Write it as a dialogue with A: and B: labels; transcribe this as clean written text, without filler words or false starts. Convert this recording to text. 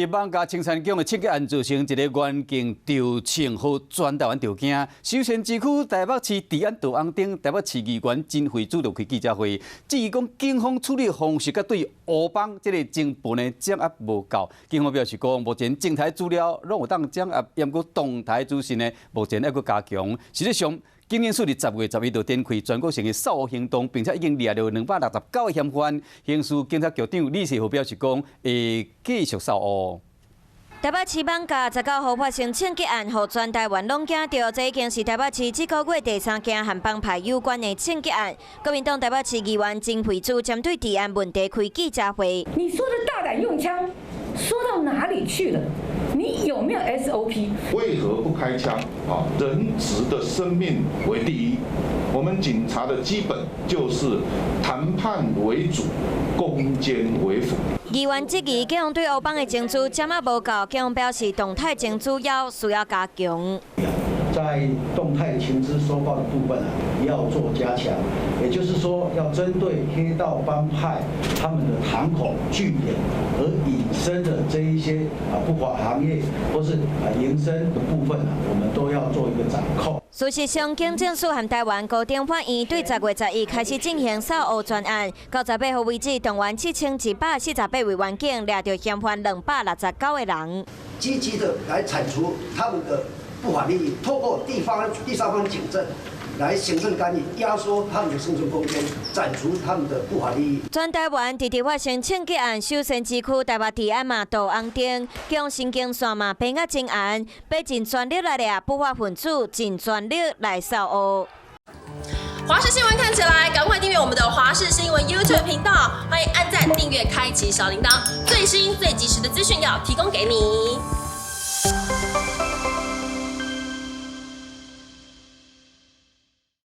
A: 艋舺青山宫的槍擊案造成一个員警著槍，予全台灣著驚。首善之區台北市治安大紅燈，台北市議員陳惠珠就開記者會，質疑講警方處理方式佮對烏幫這个情報呢掌握無夠。警方表示講，目前靜態資料攏有當掌握，毋過動態資訊呢，目前猶閣加強。實際上，警政署佇10月11就展開全國性的掃烏行動，並且已經掠著269個嫌犯。刑事警察局長李世豪表示講，會繼續掃烏。
B: 台北市艋舺19號發生槍擊案，予全台灣攏驚著。這已經是台北市這個月第三件和幫派有關的槍擊案。國民黨台北市議員陳惠珠針對治安問題開記者會。
C: 你說的大膽用槍，說到哪裡去了？你有沒有 SOP？
D: 為何不開槍？啊，人質的生命為第一。我們警察的基本就是談判為主，攻堅為輔。
B: 議員質疑警方對烏幫的情資掌握無夠，警方表示動態情資要需要加強。
E: 在動態情資收報的部分啊，要做加強，也就是說，要針對黑道幫派他們的堂口據點而引申的這一些啊不法行業或是啊營生的部分啊，我們都要做一個掌控。
B: 事實上，警政署和台灣高等法院對10月11開始進行掃烏專案，到18號為止，動員7148位員警，掠著嫌犯269個人。
F: 積極的來鏟除他們的不法利益，透過地方第三方警政來行政干預，壓縮他們的生存空間，斬除他們的不法利益。
B: 全台灣直直發生槍擊案，首善之區台北治安嘛倒紅燈，警神經線嘛編甲真嚴，欲盡全力來掠不法分子，盡全力來掃烏。
G: 華視新聞看起來，趕快訂閱我們的華視新聞 YouTube 頻道，歡迎按讚、訂閱、開啟小鈴鐺，最新最及時的資訊要提供給你。